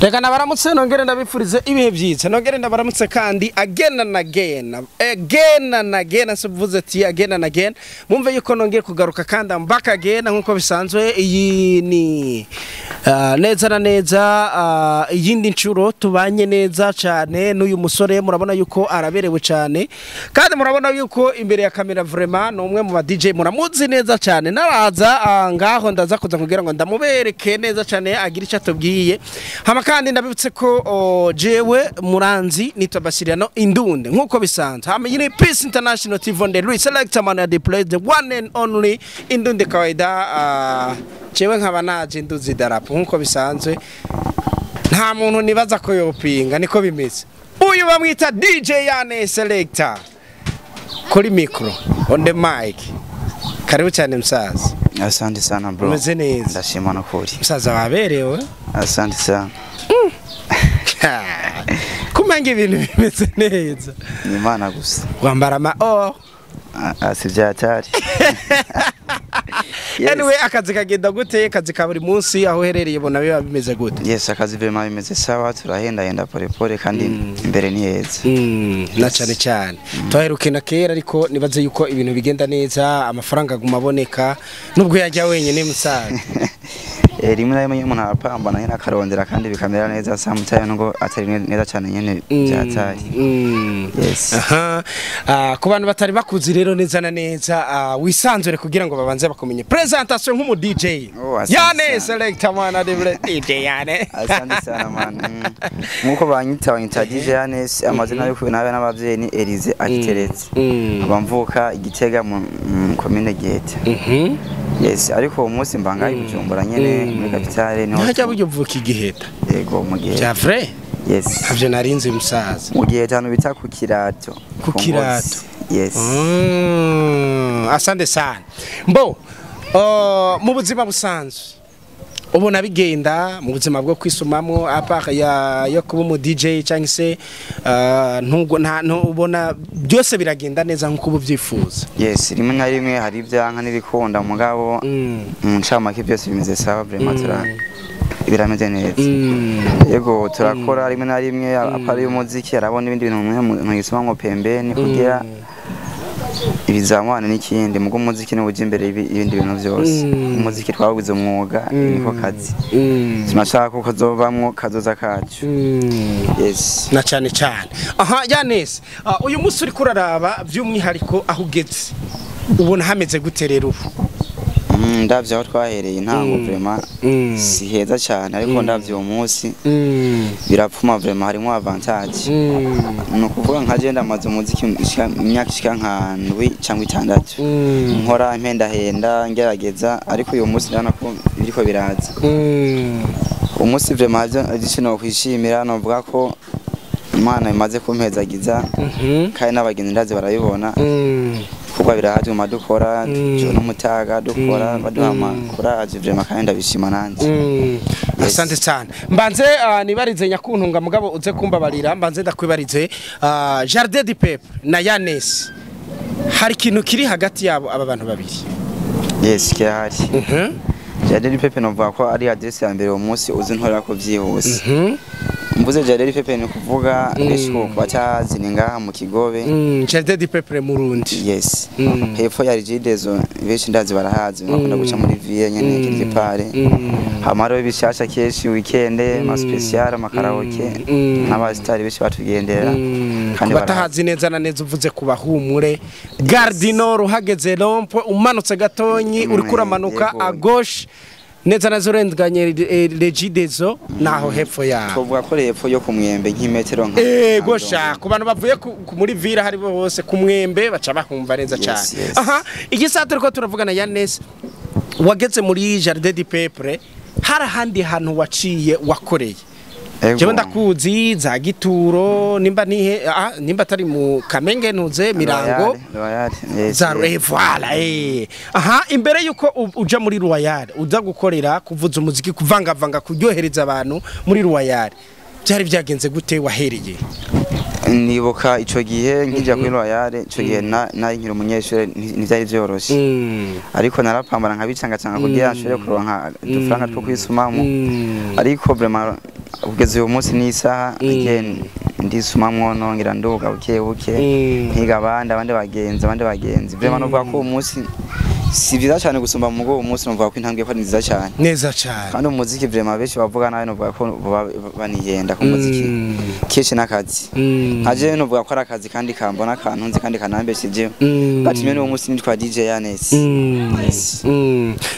Reka nabaramutse, nongere ndabifurize ibihe byiza, nongere ndabaramutse kandi again and again, again and again. Asivuze ati again and again, mumve yuko nongeye kugaruka kandi I'm back again nkuko bisanzwe. Iyi ni neza na neza iyindi nshuro tubanye neza cyane n'uyu musore. Murabona yuko araberewe cyane, kandi murabona yuko imbere ya kamera vraiment ni umwe mu ba DJ muramuzi neza cyane. Naraza ngaho ndaza kuza kugira ngo ndamubereke neza cyane, agira icyo atubwiye. Hama kandi ndabibutse ko jewe muranzi nitwa Basiriano Indunde nkuko bisanzwe. Hama iyi ni Peace International TV on the Louis Selector man, the play the one and only Indunde kawaida. Jewe nkaba naje nduzi idarapo nkuko bisanzwe, nta muntu nibaza ko yopinga, niko bimeze. Uyu bamwita DJ Yane Selector kuri micro, on the mic. Karibu cyane, musaza. Asante sana, bro. Umeze neza? Ndashima nukuri. Musaza, waberewe. Asante sana. Kumanga ibintu bimeze neza. Ni Imana gusa. Wambara ama or. Ah, ah, si byatari. Yes. Anyway, akazi kagenda gute? Akazi ka buri munsi aho uherereye ubona biba bimeze gute? Yes, akazi vraiment bimeze sawa, turahendahenda pole pole kandi imbere ni heza. Na cyane cyane twaheruke na kera, ariko nibaze yuko ibintu bigenda neza, amafaranga aguma aboneka nubwo yajya wenyine, musaza. Rimwe na rimwe iyo umuntu arapambana nyine akarondera kandi bikamera neza, sometimes nubwo atari neza cyane nyine byatari. Yes. Aha. Ku bantu batari bakuzi rero neza na neza, wisanzure kugira ngo babanze bakumenye, presentation nk'umu DJ. Oh, asante Yane sana. Selector mwana de DJ Yane. Asante sana, man. Nkuko banyita DJ Yanes, amazina yo nabe n'abavyeyi ni Elize Akiteretse. Nkaba mvuka Igitega mu commune Giheta. Yes, ariko uwo munsi mba ngaho i Bujumbura nyene muri capitale niho. Ntajya buryo uvuka Igiheta? Yego, mu Giheta. Bya vrai? Yes. Ntavyo narinzi, musaza. Mu Giheta ahantu bita ku Kirato. Ku Kirato. Ngozi. Yes. Asante sana. Mbo mu buzima busanzwe ubona bigenda mu buzima bwo kwisumamo, à part ya yo kuba umu DJ cyangwa se ntugo nta ubona byose biragenda neza nkuko uba ubyifuza? Yes, rimwe na rimwe hari ibyanka n'ibikunda, mugabo mu ncamake byose bimeze sawa vraiment, birameze neza. Yego, turakora rimwe na rimwe à part y'umuziki, arabona ibindi bintu umuntu yisoma ngo pembeni kugira ibizamane n'ikindi, mugo umuziki ni ujya imbere y'ibindi bintu byose. Umuziki twawugize umwuga, niko kazi. Sinashaka ko kazovamwo kazoza kacu. Yes. Na cyane cyane. Aha Yanes, uyu munsi uri kuraraba by'umwihariko aho ugeze, ubona hameze gute rero ubu? Ndavye aho twahereye intango, vraiment si heza cyane, ariko ndavye uwo munsi birapfuma vraiment, harimo avantage. Ni ukuvuga nka je ndamaze umuziki imyaka ishika nka 7 cyangwa 6 nkora impendahenda ngerageza, ariko uyu munsi ndabona ko biriko biraza. Umunsi vraiment ivyo nokwishimira, novuga ko Imana imaze kumpezagiza kandi n'abagenzi ndazi barabibona kuko birahari mu dukora jo n'umutaga dukora, baduha amakuraje vraiment kandi ndabishima nanje. Yes. Asante cyane. Mbanze nibarize nyakuntunga, mugabo uze kumbabarira, mbanze ndakwibarize, Jardin du Peuple na Yanes, hari ikintu kiri hagati yabo aba bantu babiri? Yes, kirahari. Jardin du Peuple novuga ko ari adresse ya mbere uwo munsi uzi ntorera ko vyihuse. Mvuze Jardin du Peuple ni kuvuga benshi ko batazi ni ngaha mu Kigobe. Jardin du Peuple Murundi. Yes. Hepfo ya Regideso, benshi ndazi barahazi, bakunda guca muri ville nyene quelque part. Hama hariho ibishasha kenshi weekend, ama special, ama karaoke n'abasitari benshi batugendera kandi Batahazi neza na neza, uvuze ku bahumure Gare du Nord, uhageze rond-point umanutse gatonyi, uriko uramanuka à gauche neza neza urenganye Regideso, naho hepfo yaho. Twovuga ko hepfo yo ku Mwembe nk'imetero nka Ego sha, ku bantu bavuye muri ville hari bose ku Mwembe baca bahumva neza cyane. Aha igisaha turiko turavugana, Yanes, wageze muri Jardin du Peuple, hari ahandi hantu waciye wakoreye? Ego. Jewe ndakuzi za Gituro, nimba nihe, nimba atari mu Kamenge, ntuze Mirango. Royal, yes, za yes. Voilà. Aha imbere yuko uja muri Royal, uza gukorera kuvuza umuziki, kuvangavanga, kuryohereza abantu muri Royal, byari byagenze gute? Wahereye? Nibuka ico gihe nkija kuri Royal, ico gihe nari nkiri umunyeshure, ntivyari vyoroshe, ariko narapambana nkabicangacanga kugira nshobore kuronka udufaranga two kwisumamo, ariko vraiment Kugeza uyu munsi n'isaha, again ndisumamwo, nongera nduga buke buke, nkiga abandi bagenzi, abandi bagenzi. Vraiment novuga ko uwo munsi si vyiza cyane gusumba mugo uwo munsi, novuga ko intambwe ko ari nziza cyane. Neza cyane. Kandi umuziki vraiment benshi bavuga nabi, novuga ko banihenda ku muziki. Kenshi n'akazi. Nkaje novuga ko ari akazi kandi kambona kantunze kandi kanambeshejeho. Gatumye n'uwo munsi nitwa DJ Yanes. Yes.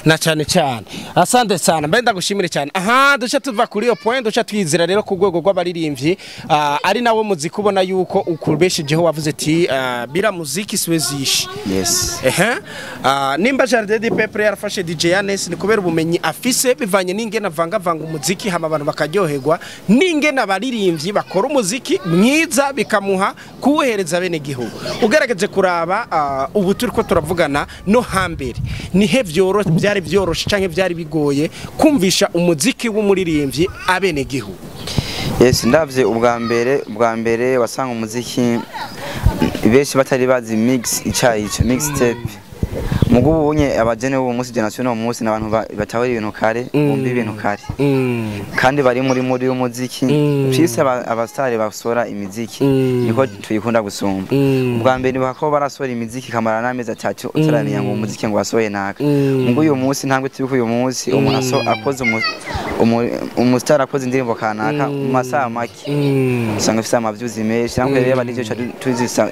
Na cyane cyane, asante sana, mbe ndagushimire cyane. Aha duce tuva kuri iyo point, duce twizira rero ku rwego rw'abaririmbyi, ari nawe muziki ubona yuko ukubeshejeho. Wavuze ati bila muziki siwezi ishi. Yes. Ehe. Nimba Jardin du Peuple yarafashe DJ Yanes, ni kubera ubumenyi afise bivanye n'ingene avangavanga umuziki hama abantu bakaryoherwa, n'ingene abaririmbyi bakora umuziki mwiza bikamuha kuwuhereza bene gihugu. Ugaragaje kuraba ubu turiko turavugana no hambere, nihe byari byoroshe canke byari bigoye kumvisha umuziki w'umuririmbyi abene gihugu? Yes, ndavye ubwa mbere wasanga umuziki benshi batari bazi mix icayico, mixtape. Mugo ubunye abajene b'uwo munsi, generation uwo munsi, n'abantu batahura ibintu kare, bumva ibintu kare, kandi bari muri y'umuziki. Twise abastari basora imiziki, niko tuyikunda gusumba. Ubwa mbere nibuka ko barasohora imiziki kamara n'amezi 3 utaramenya ngo umuziki ngo wasohoye naka. Mugo uyu munsi ntambwe turi uyu munsi, umuntu akoze umustar akoze indirimbo kanaka, mu masaha make usanga afise ama views menshi. Cyangwa rero aba DJ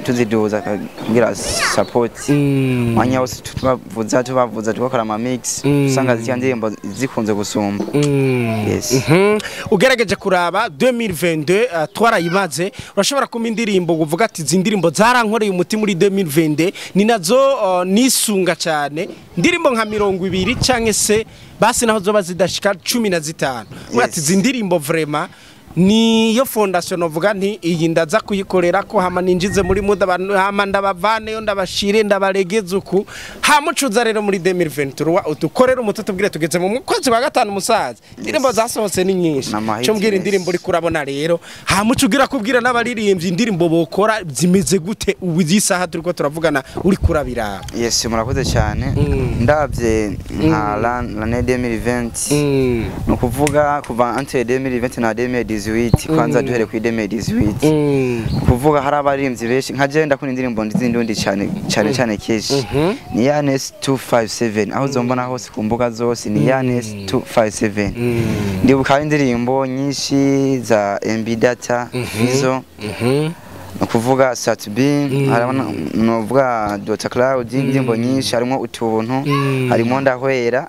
tuziduza kugira support, mwanya wose tubavuza tugakora ama mix, usanga ziriya ndirimbo zikunze gusumba. Yes. Ugerageje kuraba 2022, twarayimaze, urashobora kumpa indirimbo uvuga ati izi ndirimbo zarankoreye umuti muri 2022, ni nazo nisunga cyane, indirimbo nka 20 canke se basi naho zoba zidashika 15, uvuga ati izi ndirimbo vraiment niyo fondation, novuga nti iyi ndaza kuyikorera ko hama ninjize muri muda abantu, hama ndabavaneyo, ndabashire, ndabaregeze uku. Hamucuza rero muri 2023 udukorera umuti, tubwire, tugeze mu kwezi kwa gatanu musaza, indirimbo zasohotse ni nyinshi. N'amahiti cyo mbwira menshi. Indirimbo uri kurabona rero, hamuca ugira kubwira n'abaririmbyi indirimbo bokora zimeze gute ubu izi saha turiko turavugana, uri kurabiraba? Yes, murakoze cyane. Ndabye nka l'année 2020, ni ukuvuga kuva entre 2020 na 2018, kwanza duhere kuri 2018, ni ukuvuga hari abaririmbyi benshi. Nka je ndakunda indirimbo z'indundi cyane cyane cyane, kenshi ni Yanes 257. Aho uzombona hose ku mbuga zose ni Yanes 257. Ndibuka indirimbo nyinshi za MB Data, Fizo, ni ukuvuga Sat-B, harimo nuvuga Dr Cloud, indirimbo nyinshi harimo utuntu, harimo Ndahwera.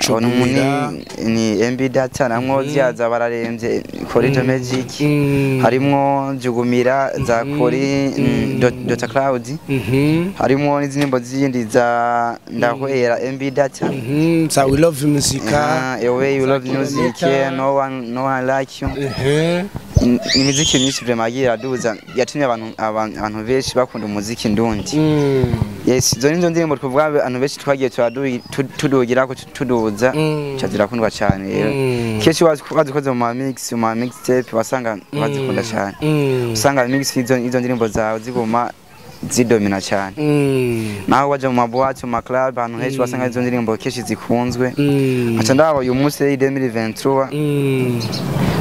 Aho ni MB Data, namwo ziyaza bararembye Corridor Magic, harimo Jugumira za Kori Dr Cloud, harimo n'izindi zindi za Ndahwera, MB Data. Za We Love Music. Ah, Away You Love Music. Kilometer. No One, No One Like You. Imiziki myinshi vraiment yagiye iraduza, yatumye abantu benshi bakunda umuziki ndundi. Yes, izo nizo ndirimbo twavuga abantu benshi twagiye tudugirako, tuduza, ca zirakundwa cyane rero. Kenshi wazikoze mu ma mix, mu ma mixtape, wasanga bazikunda cyane. Usanga mix izo ndirimbo zawe ziguma zidomina cyane. Naho waja mu ma boîte, mu ma club, ahantu henshi wasanga izo ndirimbo kenshi zikunzwe. Aca ndaba uyu munsi 2023,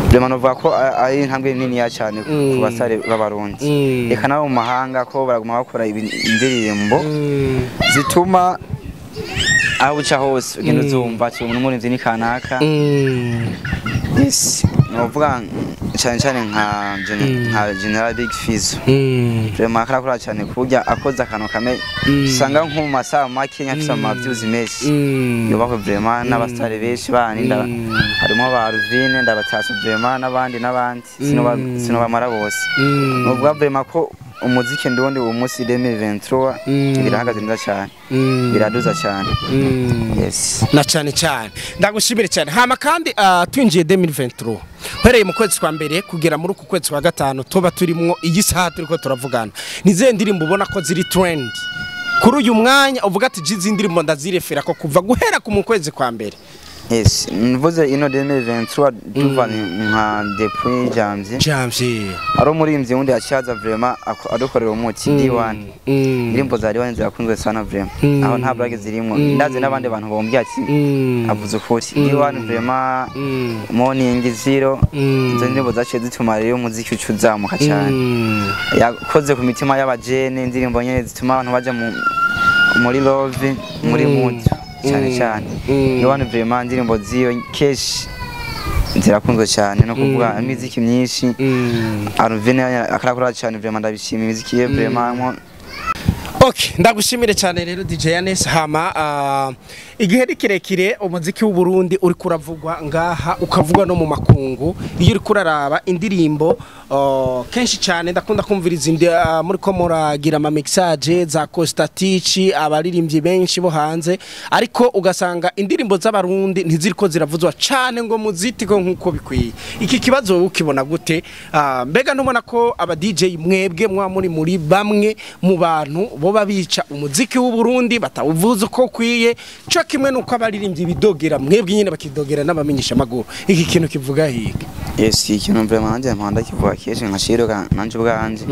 vraiment novuga ko ari intambwe niniya cyane ku basare b'Abarundi, reka nabo mu mahanga ko baraguma bakora indirimbo zituma aho uca hose ugenda uzumva ati umuntu umuririmvyi ni kanaka. Yes, novuga cyane cyane nka General Big Fizzo. Vraiment akarakora cyane ku buryo akoze akantu kamwe usanga nko mu masaha make afise ama views menshi. Yubahwe vraiment n'abasitari benshi bandi, harimo ba Ruvine, ndabatasa vraiment, n'abandi n'abandi, sinobamara bose. Novuga vraiment ko umuziki ndundi uwo munsi 2023 birahagaze neza cyane, biraduza cyane. Yes. Na cyane cyane ndagushimire cyane. Hama kandi twinjiye 2023, uhereye mu kwezi kwa mbere kugera muri uku kwezi kwa gatanu tuba turimwo iyi saha turiko turavugana, ni zihe ndirimbo ubona ko ziri trend kuri uyu mwanya, uvuga ati izi ndirimbo ndazirefera ko kuva guhera ku mu kwezi kwa mbere? Yes, mvuze ino 2023 tuva nka depuis janvier. Janvier. Ari umurimbyi wundi yacaza vraiment adukorera umuti, D1. Indirimbo za D1 zirakunzwe sana vraiment. Aho nta blague zirimo. Ndazi n'abandi bantu bombye ati avuze ukuri. D1 vraiment, Morning Zero, izo ndirimbo zaciye zituma rero umuziki uca uzamuka cyane. Yakoze ku mitima y'abajene, indirimbo nyene zituma abantu baja muri love, muri mood cyane cyane. D1 vraiment, indirimbo ziyo keshi zirakunzwe cyane, no kuvuga imiziki myinshi. Alvin akarakora cyane vraiment, ndabishima imiziki ye vraiment. Okay, ndagushimire cyane rero DJ Yanes. Hama igihe ni kirekire umuziki w'u Burundi uri kuravugwa ngaha, ukavugwa no mu makungu. Iyo uri kuraraba indirimbo, kenshi cyane ndakunda kumviriza indi muri ko muragira ama mixage za Costa Titch, abaririmbyi benshi bo hanze, ariko ugasanga indirimbo z'abarundi ntiziriko ziravuzwa cyane ngo muzitiko nkuko bikwiye. Iki kibazo wowe ukibona gute? Mbega ntubona ko aba DJ mwebwe mwa muri bamwe mu bantu bo babica umuziki w'u Burundi, batawuvuza uko ukwiye, cyo kimwe nuko abaririmbyi bidogera mwebwe nyine, bakidogera n'abamenyesha maguru? Iki kintu kivuga hige? Yes, ikintu vraiment nanjye mpanda kivuga kenshi, nkashiruka nanje ubwanje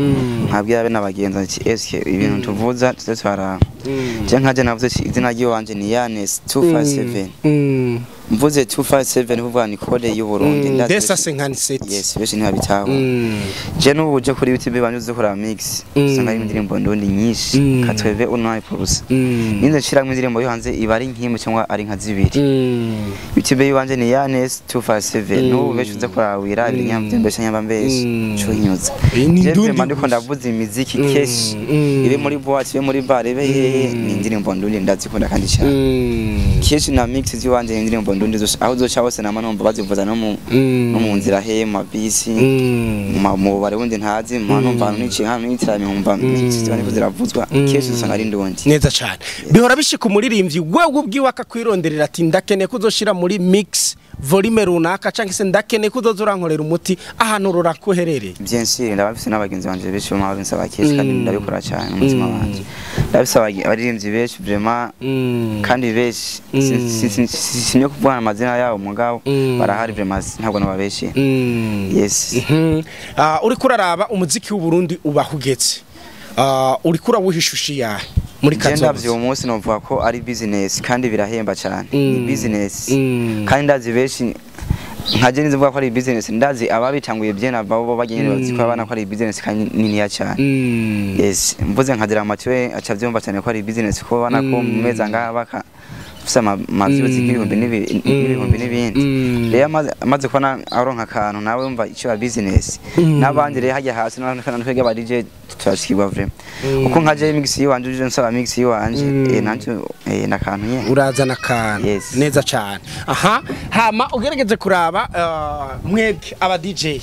nkabwira bene abagenzi ati eske ibintu tuvuza tuze twaraba. Je nkaje navuze ati izina ry'iwanje ni Yanes 257. Mvuze 257 kuvuga ni code y'u Burundi. Ndazi Desa 57. Yes, benshi ntibabitaho. Je n'ubu uje kuri YouTube banyuze kuri mix, usanga ari indirimbo ndundi nyinshi, 89%. Ninze nshiramo indirimbo yo hanze iba ari nk'imwe cyangwa ari nka zibiri. YouTube yiwanje ni Yanes 257. N'ubu benshi uze kurawira ibinyamvye mbese nyamba mbese cuhinyuza. Iyi ni Je ndundi vraiment ndiko gusa. ndavuza imiziki keshi, ibe muri boîte, ibe muri bar, ibe hehe, ni indirimbo ndundi, ndazikunda kandi cyane. Kenshi na mix ziwanje ni indirimbo ndundi zose, aho uzoca hose nama numva bazivuza no mu nzira he, mu mabisi, mu bubare bundi ntazi, mu numva ahantu niciye hano nitiranye, nkumva mix ziba niko ziravuzwa, kenshi usanga ari ndundi. Neza cyane. Bihora bishika umuririmbyi wewe ubwiwe akakwironderera ati ndakeneye ko uzoshira muri mix volume runaka, cyangwa se ndakeneye ko uzoza urankorera umuti ahantu rurakuherereye? Bien sûr, ndabafise n'abagenzi banje benshi bama babinsaba kenshi, kandi ndabikora cyane n'umutima wanje. Ndabifise abaririmbyi benshi vraiment, kandi benshi sinyo kuvuga amazina yabo, mugabo barahari vraiment, ntabwo nababeshe. Yes. Uriko uraraba umuziki w'u Burundi ubahugetse, uriko urawuha ishusho yahe muri Je ndavye kazoza? uwo munsi novuga ko ari business kandi birahemba cyane, ni business. Kandi ndazi benshi nkaje nizivuga ko ari business, ndazi ababitanguye byena babo bagenda bazi ko abana ko ari business kandi niniya cyane. Yes, mvuze nkadira amatiwe aca vyumva cyane ko ari business, ko bana ko mu mezi angaha baka ufise ama views nk'ibihumbi n'ibihumbi n'ibindi. Rero amaze kubona aronka akantu, nawe wumva icyo ya business. N'abandi rero hajya hasi n'abandi aba DJ turashikirwa vraiment, uko nkaje mix yiwanje, uje nsaba mix yiwanje, nanje nakantu nyene. Urazana akantu. Yes. Neza cyane. Aha hama ugerageze kuraba, mwebwe aba DJ,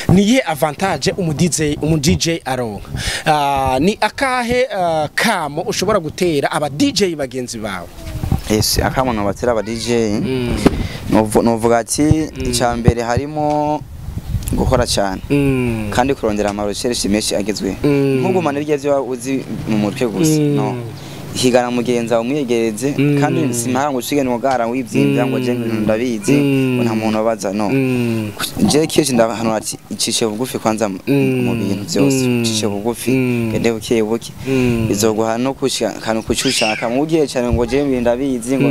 niye avantage umu DJ aronka? Ni akahe kamo ushobora gutera aba DJ bagenzi bawe? Yes, akamo nobatera aba DJ, novuga ati icya mbere harimo gukora cyane kandi kurondera ama recherche menshi agezweho. Ntugumane birya byo uzi mu mutwe gusa, no higana mugenzi wawe, umwiyegereze. Kandi simpara ngo ucige ntugara wibyimbya ngo je ibintu ndabizi, ngo nta muntu abaza, no. Je kenshi ndahanura ati icishe bugufi kwanza mu bintu byose. Icishe bugufi, gende buke buke, bizoguha no kushika akantu kuco ushaka. Mu gihe cyane ngo je ibintu ndabizi, ngo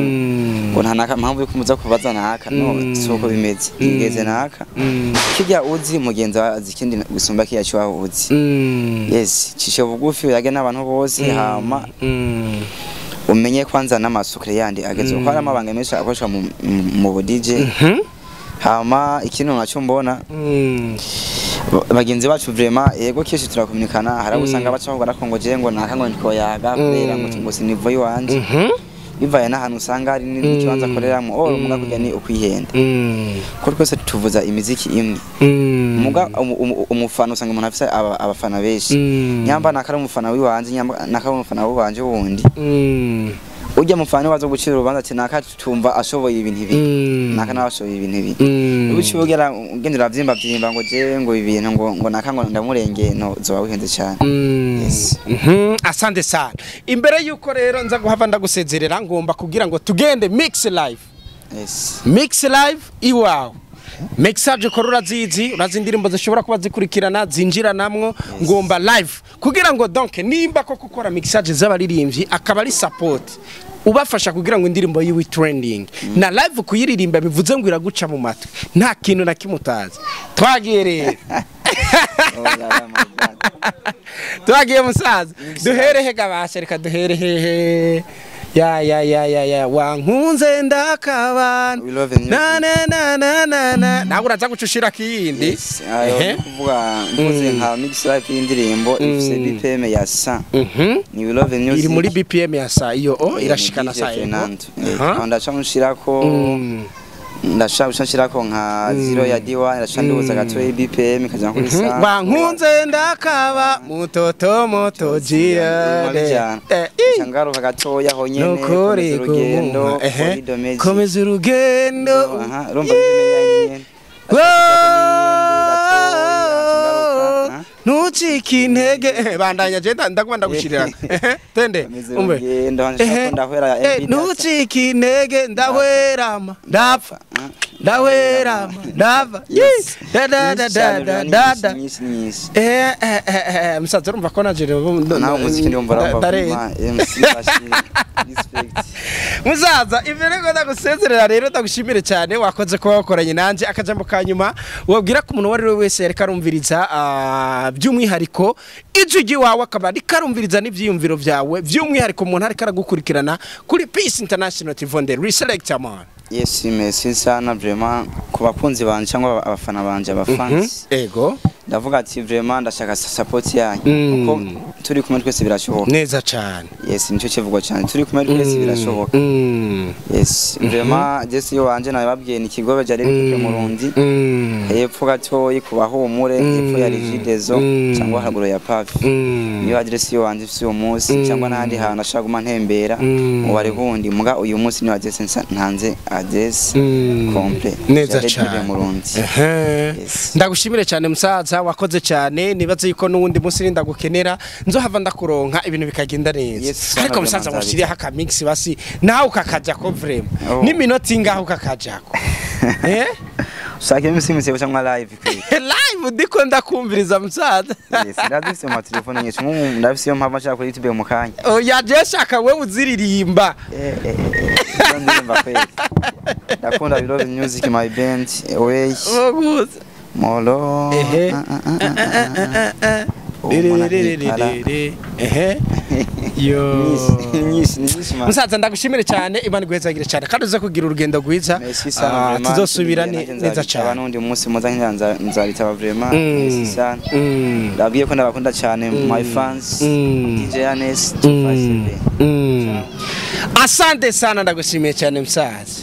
ngo nta naka mpamvu yo kumuza kubaza naka, no si uko bimeze. Yigeze naka kirya uzi, mugenzi wawe azi ikindi gusumba kirya cyo wawe uzi. Yes, cishe bugufi, uyage n'abantu bose, hama umenye kwanza n'amasukure yandi ageze, kuko hari amabanga menshi akoreshwa mu bu DJ. Hama ikintu nacyo mbona, bagenzi bacu vraiment, yego kenshi turakominikana, hari abo usanga baca bavuga ko ngo je ngo naka ngo ntikoyaga kubera ngo si niveau yiwanje, bivaye n'ahantu usanga hari n'ikibanza akoreramo. Oh, muga kurya ni ukwihenda, ko twese tuvuza imiziki imwe. Muga umufana usanga umuntu afise abafana benshi. Nyamba nakari umufana wiwanje, nyamba nakari umufana wiwanje wundi, urya mufana waza gucira urubanza ati naka tumva ashoboye ibintu ibi, naka nawe ashoboye ibintu ibi. Uciye ugera ugenda uravyimba vyimba ngo jewe ngo ibintu ngo naka ngo ndamurengeye, no zoba wihenze cyane. Yes. Asante sana. Imbere yuko rero nza guhava ndagusezerera, ngomba kugira ngo tugende mix live. Yes. Mix live iwawe, mixage ukora urazizi, urazi indirimbo zishobora kuba zikurikirana zinjiranamwo. Ngomba live kugira ngo donc nimba ko gukora mixage z'abaririmbyi akaba ari support ubafasha kugira ngo indirimbo yiwe trending na live kuyiririmba, bivuze ngo iraguca mu matwi, nta kintu na kimwe utazi. Twagiye rero. Oh, yeah, my God. Twagiye musaza, duhere he gabasha? Reka duhere hehe? Ya ya ya ya ya, wankunze ndakabana. We love music. Na na na na na na, nawe uraza guca ushira kiyindi. Yes, ayo ni kuvuga mvuze nka mix live y'indirimbo ifise BPM ya 100. Ni We Love Music. Iri muri BPM ya sa iyo o irashikana ni sa DJ ego. Fernando. Aho ndaca nshirako, ndashaka gushirako nka zero ya D1, ndaca nduza gatoya BPM kaja kuri 100. Wankunze ndakaba mutoto moto jia. Ngaruka gatoya ho nyene, nukuri komeza urugendo. kumuha. Ehe. Korido Magic. Komeza urugendo. Aha, urumva BPM ya nyene. Wo! Ntucike intege. Bandanya je, ndakuba ndagushirira. Ehe, tende. Komeza Umve. urugendo, nshaka ndahwera ya Eh, MB data. ntucike intege, ndahwerama ndapfa, ndahwerama ndapfa. Yes. Da da da da da da da. Nyinshi nyinshi. Musaza, urumva ko nanje Nawe umuziki ndumva urumva ndarenze. MC Bashir, respect. Musaza, imbere ko ndagusezerera rero, ndagushimire cyane, wakoze kuba wakoranye nanjye. Akajambo ka nyuma wabwira ko umuntu uwo ari we wese yariko arumviriza, by'umwihariko ijwi ry'iwawe, akaba ariko arumviriza n'ivyiyumviro vyawe, by'umwihariko umuntu ariko aragukurikirana kuri Peace International TV on the Reselect man. Yes, merci sana vraiment ku bakunzi banje cyangwa abafana banje, abafans. Ego. Ndavuga ati vraiment ndashaka support yanyu kuko turi kumwe twese birashoboka. Neza cyane. Yes, nicyo kivugo cyane, turi kumwe twese birashoboka. Yes, vraiment jesi yo wanje nababwiye ni Kigobe jari bike Murundi, hepfo gatoyi ku Bahumure, hepfo ya Regideso cyangwa haruguru ya Pavi. Niyo adresse yo wanje mfise uyu munsi, cyangwa n'ahandi hantu ashaka guma ntembera mu bari bundi, muga uyu munsi niyo adresse ntanze, adresse complet. Neza Jari cyane. Bibe Murundi. Ehe. Yes. Ndagushimire cyane musaza, wakoze cyane. Nibaze yuko n'uwundi munsi nindagukenera nzohava ndakuronka, ibintu bikagenda neza. Yes, ariko sana. musaza, Vraiment. mushiriyeho akamix basi nawe ukakaja ko vraiment Oh. n'iminota ingaho ukakajako, eh. Ushaka MC Musebo cyangwa live kwe? Live ndiko ndakumviriza musaza. Yes, ndafise mu telefone nyinshi, nk'ubu ndafise iyo mpamvu nshaka kuri YouTube mu kanya. Oya, je shaka wewe uziririmba. Eh, ndirimba kweli, ndakunda We Love Music, my band away. Gusa. Molo. Ehe. Ah, ah, ah, ah, ah. Umuntu akikara. Ehe, yo. Nyinshi nyinshi nyinshi man. Musaza, ndagushimire cyane, Imana iguhezagire cyane kandi uze kugira urugendo rwiza. Merci sana vraiment. Tuzosubira Nanjye neza nzabitaba cyane. n'undi munsi muza nzabitaba vraiment. Merci sana. Ndabwiye ko ndabakunda cyane, my fans. DJ Anes 257. Asante sana, ndagushimiye cyane musaza.